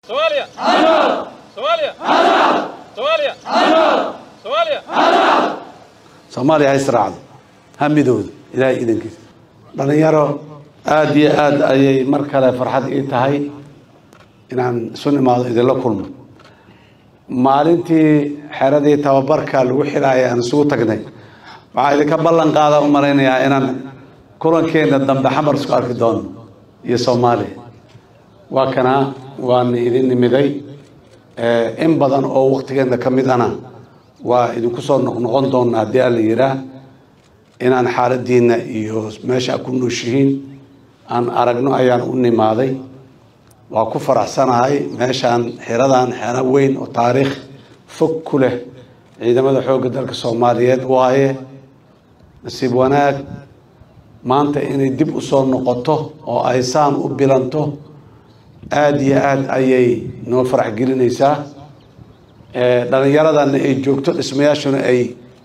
Soomaaliya! Soomaaliya! Soomaaliya! Soomaaliya! Soomaaliya ha israacdo, ha midowdo, Ilaahay idankiisa. Dhalinyaro, aada iyo aada ayay mar kale farxad ii tahay inaan isu nimaado, idinla kulmo. Maalintii xeradii tababarka lagu xidhaaya aan isugu tagnay, waxaa idinka ballan qaada u malaynayaa inaan kulankeena dambe Xamar isku arki doono iyo Soomaaliya. Waa kanaa, waan idin nimiday. In badan oo waktigeena ka mid ana waa idinku soo noqnoqon doona haddii Alla yihaah, inaan xaaladiina iyo meesha aad ku nooshihiin aan aragno ayaan u nimaaday. Waa ku faraxsanahay meeshaan, xeradan xero weyn oo taariikh fog ku leh ciidamada xoogga dalka Soomaaliyeed waaye. Nasiib wanaag maanta inay dib usoo noqoto oo ay saan u bilanto aada iyo aada ayay noo farax gelinaysaa, dhalinyaradana ay joogto, dhismayaashuna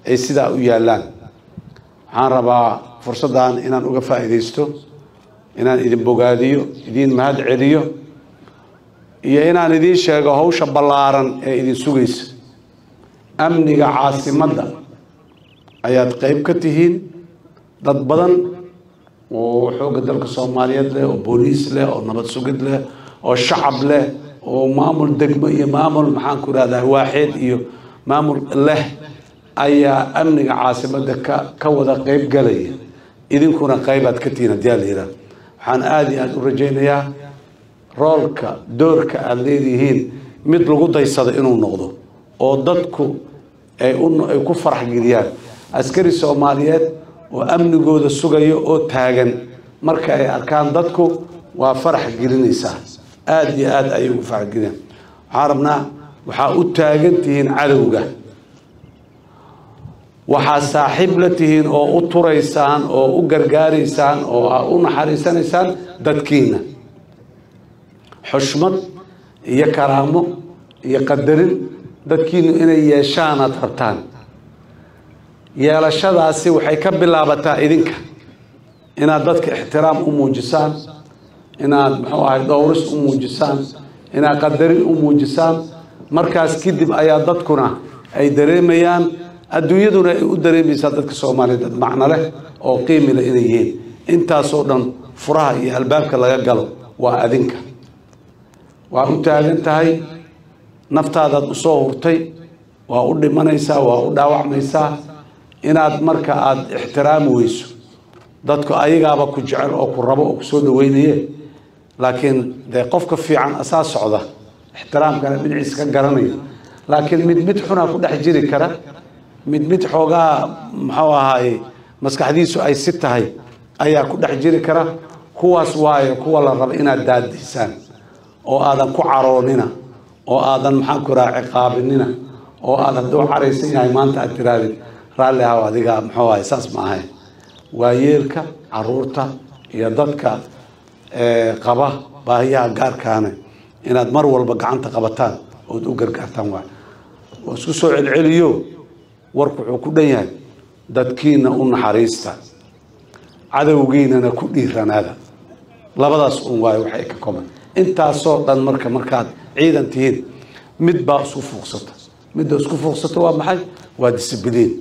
ay sidaa u yaallaan. Waxaan rabaa fursaddan inaan uga faa'iidaysto inaan idin bogaadiyo, idin mahad celiyo iyo inaan idiin sheego hawsha ballaaran ee idin sugaysa. Amniga caasimadda ayaad qeyb ka tihiin. Dad badan oo xoogga dalka Soomaaliyeed leh, oo booliis leh, oo nabad sugid leh, oo shacab leh, oo maamul degmo iyo maamul, maxaan ku rahdaa, waaxeed iyo maamul leh ayaa amniga caasimadda ka wada qeyb galaya. Idinkuna qeybaad ka tihiin haddii la yidhaha. Waxaan aada iyo aada u rajaynayaa roolka, doorka aada leedihiin mid lagu daysado inuu noqdo oo dadku ay ku farax geliyaan. Askari Soomaaliyeed oo amnigooda sugayo oo taagan marka ay arkaan dadku, waa farax gelinaysaa, aada iyo aada ayay ugu farax gelinayaan. Waxaan rabnaa, waxaa u taagan tihiin cadowga, waxaa saaxiib la tihiin oo u turaysaan oo u gargaaraysaan oo aa u naxariisanaysaan dadkiina. Xushmad iyo karaamo iyo qadarin dadkiinu inay yeeshaan aad rabtaan. Yeelashadaasi waxay ka bilaabataa idinka inaad dadka ixtiraam u muujisaan, inaad, muxuu ahay, dhowris u muujisaan, inaad qadarin u muujisaan. Markaas kadib ayaa dadkuna ay dareemayaan, adduunyaduna ay u dareemaysaa dadka Soomaaliya dad macno leh oo qiimi leh inay yihiin. Intaasoo dhan furaha iyo albaabka laga galo waa adinka. Waa u taagan tahay, naftaadaad usoo hurtay, waa u dhimanaysaa, waa u dhaawacmaysaa. Inaad marka aada ixtiraami weyso dadku, ayagaaba ku jecel oo ku rabo oo kusoo dhaweynaye, laakiin dee qofka fiican asaa socda, ixtiraamkana dhinaciisa ka garanayo. Laakiin mid mid xunaa ku dhex jiri kara, mid mid xoogaa, muxuu ahaay, maskaxdiisu ay si tahay ayaa ku dhex jiri kara. Kuwaas waayo kuwa la rabo inaad daadiisaan oo aadan ku caroonina oo aadan, maxaan ku raha, ciqaabinina, oo aad hadduu caraysan yahay maanta aad tirahdid "Raalli ahaw adiga, muxuu ahay, saas ma ahayn." Waayeelka, caruurta iyo dadka qaba baahiyaha gaarkaane inaad mar walba gacanta qabataan ood u gargaartaan waay. Oo isku soo celceliyo, warku wuxuu ku dhan yahay: dadkiina u naxariista, cadowgiinana ku dhiiranaada. Labadaas un waayo waxay ka kooban intaasoo dhan. Marka markaad ciidan tihiin, mid baa isku fuuqsata. Midda isku fuuqsata waa maxay? Waa discipline,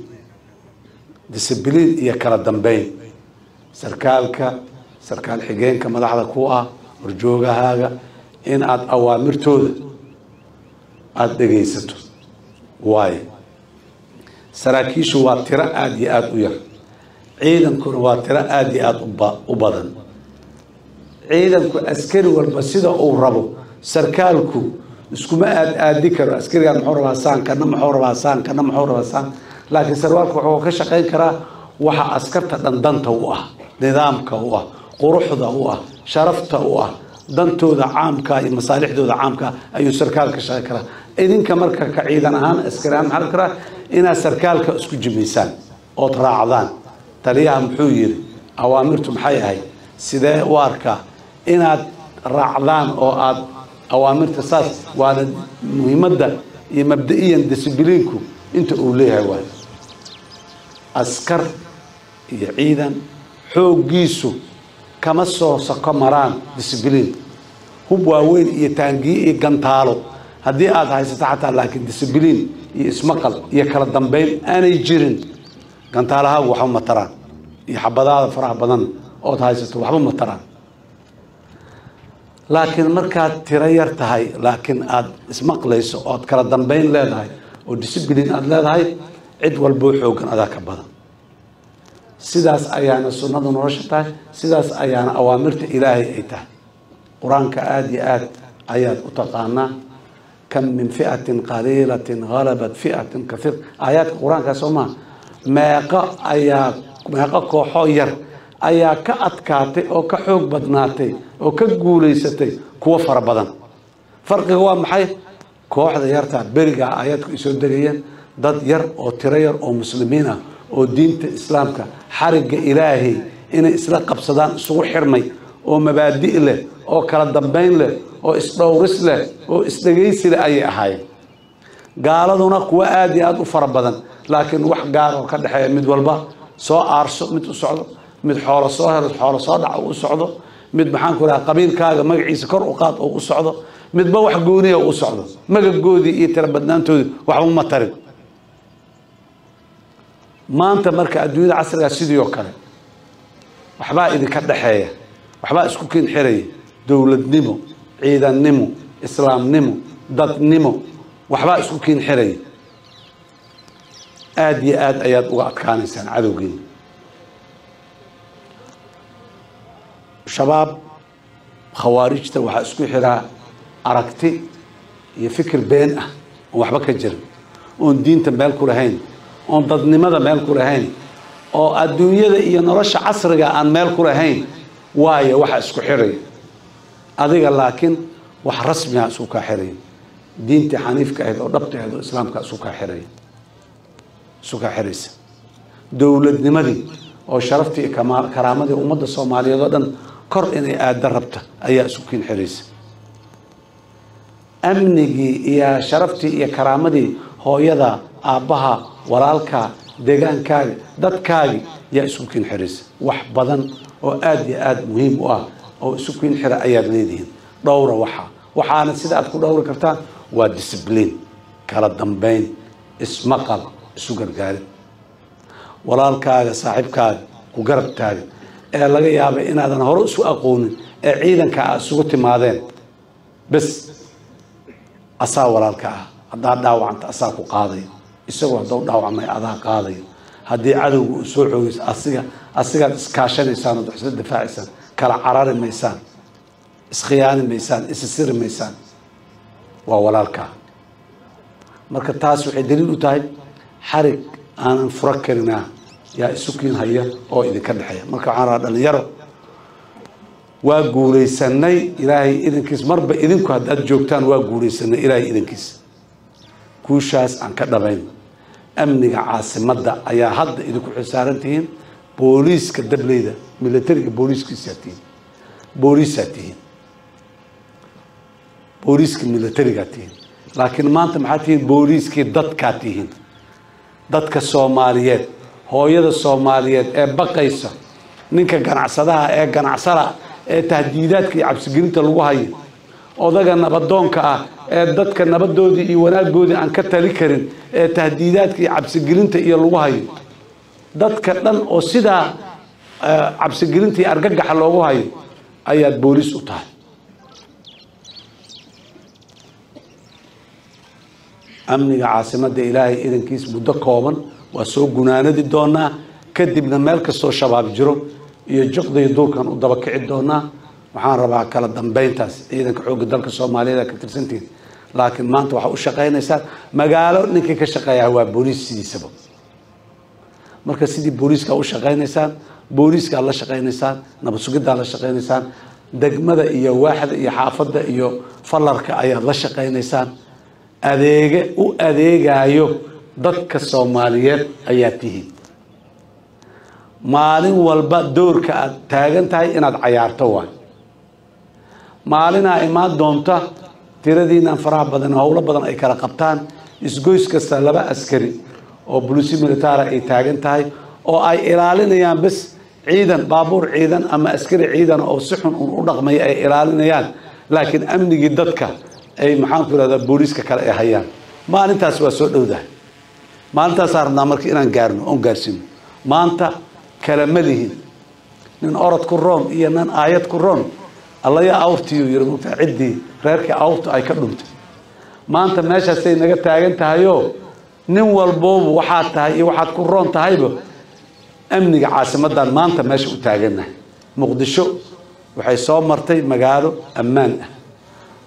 discipline iyo kala dambeyn. Sarkaalka, sarkaal xigeenka, madaxda ku ah, horjoogahaaga in aad awaamirtooda aada dhegaysato waayo. Saraakiishu waa tiro aada iyo aada u yar, ciidankuna waa tiro aada iyo aada u badan. Ciidanku askari walba sida uu rabo sarkaalku iskuma aad aadi karo. Askarigan muxuu rabaa saan, kana muxuu rabaa saan, kana muxuu rabaa saan. Laakiin sarwaalku wuxuu ka shaqayn karaa waxa askarta dhan danta u ah, nidaamka u ah, quruxda u ah, sharafta u ah, dantooda caamka iyo masaalixdooda caamka ayuu sarkaal ka shaqayn karaa. Idinka marka ka ciidan ahaan, askari ahaan, maxaa la karaa? Inaad sarkaalka isku jimaysaan ood raacdaan. Taliyaha muxuu yiri? Awaamirtu maxay ahayd? Sidee u arkaa? Inaad raacdaan oo aad awaamirta saas, waana muhiimadda iyo mabda'iyan discipliinku inta uu leeyahay. Waay askar iyo ciidan xooggiisu kama soo soko maraan discipline. Hub waaweyn iyo taangiye iyo gantaalo haddii aad haysato xataa, laakiin discibliin iyo ismaqal iyo kala dambeyn aanay jirin, gantaalahaagu waxba ma taraan, iyo xabadaada faraha badan ood haysato waxba ma taraan. Laakiin markaad tiro yar tahay, laakiin aada ismaqlayso ood kala dambeyn leedahay oo discibliin aada leedahay, cid walboo xooggan adaa ka badan. Sidaas ayaana sunnada nolosha tahay, sidaas ayaana awaamirta Ilaahay ay tahay. Qur-aanka aada iyo aad ayaad u taqaanaa. Kam min fi'atin qaliilatin halabat fi'atin kaiir, aayaadka qur-aankaa soo maha? Meeqo ayaa, meeqo kooxoo yar ayaa ka adkaatay oo ka xoog badnaatay oo ka guulaysatay kuwo fara badan? Farqiga waa maxay? Kooxda yartaa berigaa aayaadku ay soo degayeen, dad yar oo tiro yar oo muslimiin ah oo diinta islaamka, xarigga Ilaahay inay isla qabsadaan isugu xirmay, oo mabaadi' leh oo kala dambayn leh oo isdhowris leh oo isdhegaysi leh ayay ahaayeen. Gaaladuna kuwo aada iyo aada u fara badan, laakiin wax gaar oo ka dhexeeya, mid walba soo aarso mid u socdo, mid xoolo soo helo, xoolo soo dhaca u socdo, mid maxaan ku raha qabiilkaaga magaciisa kor u qaad oo u socdo, midba wax gooniya u socdo, magagoodii iyo tira badnaantoodii waxba uma tarin. Maanta marka adduunyada casrigaa sidii oo kale waxbaa idinka dhexeeya, waxbaa isku kin xiraya: dowladnimo, ciidannimo, islaamnimo, dadnimo, waxbaa isku kin xiraya. Aada iyo aada ayaad uga adkaanaysaan cadowgiina Shabaab. Khawaarijta waxaa isku xiraa aragti iyo fikir been ah oon waxba ka jirin, oon diinta meel ku lahayn, oon dadnimada meel ku lahayn, oo adduunyada iyo nolosha casriga aan meel ku lahayn, waayo waxa isku xiraya adiga. Laakiin wax rasmiga isku kaa xiraya, diintii xaniifka ahayd oo dhabta ahayd oo islaamka isku kaa xiraya, isku kaa xiraysa dowladnimadii oo sharaftii iyo karaamadii ummadda Soomaaliyeed oo dhan kor inay aada rabta ayaa isku kiin xiraysa. Amnigii iyo sharaftii iyo karaamadii hooyada, aabbaha, walaalka, deegaankaaga, dadkaagi yaa isku kiin xiraysa. Wax badan oo aada iyo aada muhiim u ah oo isu kiin xira ayaad leedihiin. Dhowra waxa, waxaana sida aad ku dhowri kartaan waa discipline, kala dambeyn, ismaqal, isu gargaarid. Walaalkaaga, saaxiibkaaga ku garab taaga ee laga yaabay inaadan hore isu aqoonin ee ciidanka a isugu timaadeen, bes asaa walaalka ah. Haddaad dhaawacanta asaa ku qaadayo, isagoo haddau dhaawacmay adaa qaadayo. Haddii cadowga uu soo xoogayso asiga, asigaad iskaashanaysaan ood wax isla difaacaysaan, kala carari maysaan, iskhiyaani maysaan, isisiri maysaan, waa walaalkaa. Marka taas waxay daliil u tahay xarig aanan furo karinaa yaa isu kiin haya oo idinka dhexeeya. Marka waxaan rabaa, dhalinyaro, waa guulaysanay Ilaahay idankiis. Marba idinku haddaad joogtaan waa guulaysanay Ilaahay idankiis. Guushaas aan ka dhabayn. Amniga caasimadda ayaa hadda idinku xilsaaran tihiin. Booliiska dableyda militariga booliiskiisaa tihiin, booliisaa tihiin, booliiska militarigaa tihiin, laakiin maanta maxaa tihiin? Booliiskii dadkaa tihiin, dadka Soomaaliyeed, hooyada Soomaaliyeed ee baqaysa, ninka ganacsadaha ee ganacsada ee tahdiidaadka iyo cabsigelinta lagu hayo, odaga nabadoonka ah ee dadka nabadoodii iyo wanaagoodii aan ka tali karin ee tahdiidaadka iyo cabsigelinta iyo lagu hayo, dadka dhan oo sidaa cabsigelinta iyo argagaxa loogu hayo ayaad booliis u tahay. Amniga caasimadda Ilaahay idankiis muddo kooban waa soo gunaanadi doonaa, kadibna meel kastoo Shabaab jiro iyo juqdiyo duurkan u daba kici doonaa. Waxaan rabaa kala dambeyntaas. Ciidanka xoogga dalka Soomaaliyeed ka tirsantihiin, laakiin maanta waxaa u shaqaynaysaan magaalo ninkii ka shaqeeyaa waa booliis sidiisaba. Marka sidii booliiska u shaqaynaysaan, booliiskaa la shaqaynaysaan, nabad sugiddaa la shaqaynaysaan, degmada iyo waaxda iyo xaafadda iyo fallarka ayaad la shaqaynaysaan. Adeege u adeegayo dadka Soomaaliyeed ayaa tihiin. Maalin walba doorka aad taagan tahay inaad cayaarto waay. Maalinaa imaan doonta tiradiinaan faraha badan howlo badan ay kala qabtaan, isgoys kasta 2 askari oo bulisi militara ay taagan tahay oo ay ilaalinayaan bes, ciidan, baabuur ciidan ama askari ciidan oo si xun un u dhaqmaya ay ilaalinayaan. Laakiin amnigii dadka ay maxaan ku yidhahdaa booliiska kale ay hayaan. Maalintaas waa soo dhowdahay. Maalintaasaan rabnaa marka inaan gaarno oon gaarsiino. Maanta kala ma lihin nin orod ku roon iyo nin aayad ku roon. Allaya awrtiyuu yiri mugtaa ciddii reerkii awrtu ay ka dhuntay. Maanta meeshaasay naga taagan tahayoo nin walboobu waxaad tahay iyo waxaad ku roon tahayba amniga caasimadan maanta meesha u taagannahay. Muqdisho waxay soo martay magaalo ammaan ah.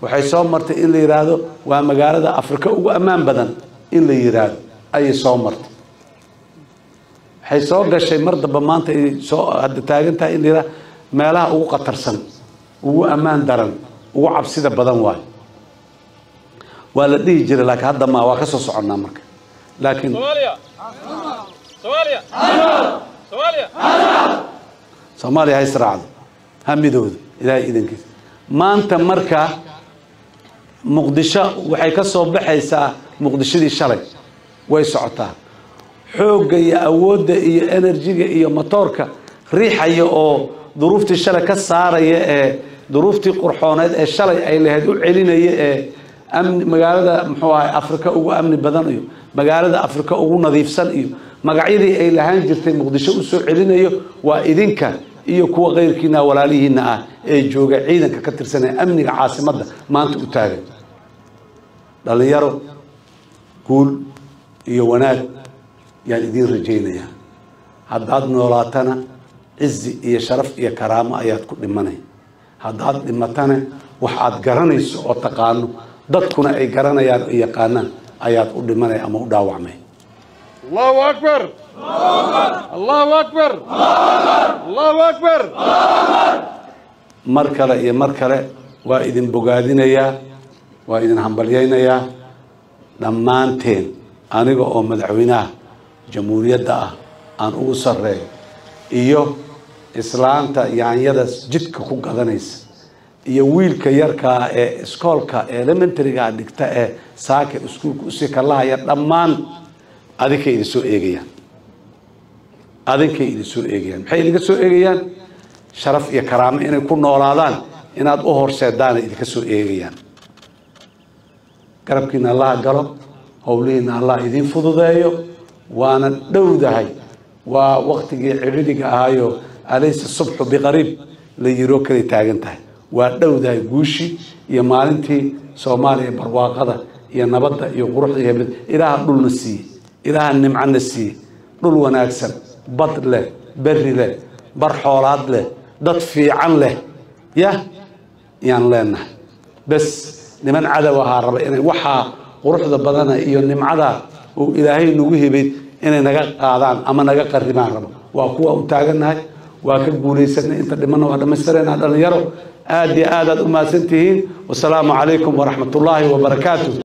Waxay soo martay in la yidhaahdo waa magaalada Afrika ugu ammaan badan in la yidhaahdo ayay soo martay. Waxay soo gashay mar damba maanta ay soo hadda taagan tahay in la yidhaahdo meelaha ugu khatarsan, ugu ammaan daran, ugu cabsida badan waayo. Waa la dhihi jiray laakiin hadda ma waa ka soo soconnaa marka. Laakiin Soomaaliya Soomaaliya Soomaaliya Soomaaliya ha israacdo, ha midowdo Ilaahay idankiisa. Maanta marka Muqdisho waxay ka soo baxaysaa Muqdishadii shalay way socotaa. Xoogga iyo awoodda iyo enerjiga iyo motoorka riixaya oo duruuftii shalay ka saaraya ee duruuftii qurxooneed ee shalay ay lahayd u celinaya ee amni magaalada muxuu ahay Afrika ugu amni badan iyo magaalada Afrika ugu nadiifsan iyo magacyadii ay lahaan jirtay Muqdisho u soo celinayo waa idinka iyo kuwa qeyrkiina walaalihiina ah ee jooga ciidanka ka tirsan ee amniga caasimadda maanta u taagan. Dhalinyaro guul iyo wanaag yaan idiin rajaynayaa. Haddaad noolaatana cizi iyo sharaf iyo karaamo ayaad ku dhimanay. Haddaad dhimatana wax aad garanayso oo taqaano dadkuna ay garanayaan oo yaqaanaan ayaad u dhimanay ama u dhaawacmay. Allahu akbar Allahu akbar Allahu akbar. Mar kale iyo mar kale waa idin bogaadinayaa, waa idin hambalyaynayaa dhammaanteen. Aniga oo madaxweynaha jamhuuriyadda ah aan ugu sarreeyo iyo islaanta yaanyada jidka ku gadanaysa iyo wiilka yarkaa ee iskoolka elementaryga dhigta ee saaka iskuulka usii kalahaya dhammaan adinkay idin soo eegayaan. Adinkay idin soo eegayaan. Maxay idinka soo eegayaan? Sharaf iyo karaamo inay ku noolaadaan inaad u horseedaanay idinka soo eegayaan. Garabkiina Allaha galo, howlihiina Allah idiin fududeeyo. Waana dhowdahay, waa waqtigii cidhiidhiga ahaayo alaysa subxu biqariib la yiroo kalay taagan tahay. Waa dhowdahay guushii iyo maalintii Soomaaliya barwaaqada iyo nabadda iyo quruxda iyo hebed. Ilaaha dhulna siiyey, Ilaaha nimcana siiyey, dhul wanaagsan, bad leh, berri leh, bar xoolaad leh, dad fiican leh yah yaan leenahay. Bes niman cadow ahaa raba inay waxaa quruxda badana iyo nimcada uu Ilaahay nagu hibay inay naga qaadaan ama naga qarribaan rabo. Waa kuwa u taagannahay, waa ka guulaysanay, inta dhimanna waa dhammaystireynaa. Dhalinyaro aad iyo aad aad u mahadsan tihiin. Wasalaamu calaykum waraxmatullaahi wabarakaatu.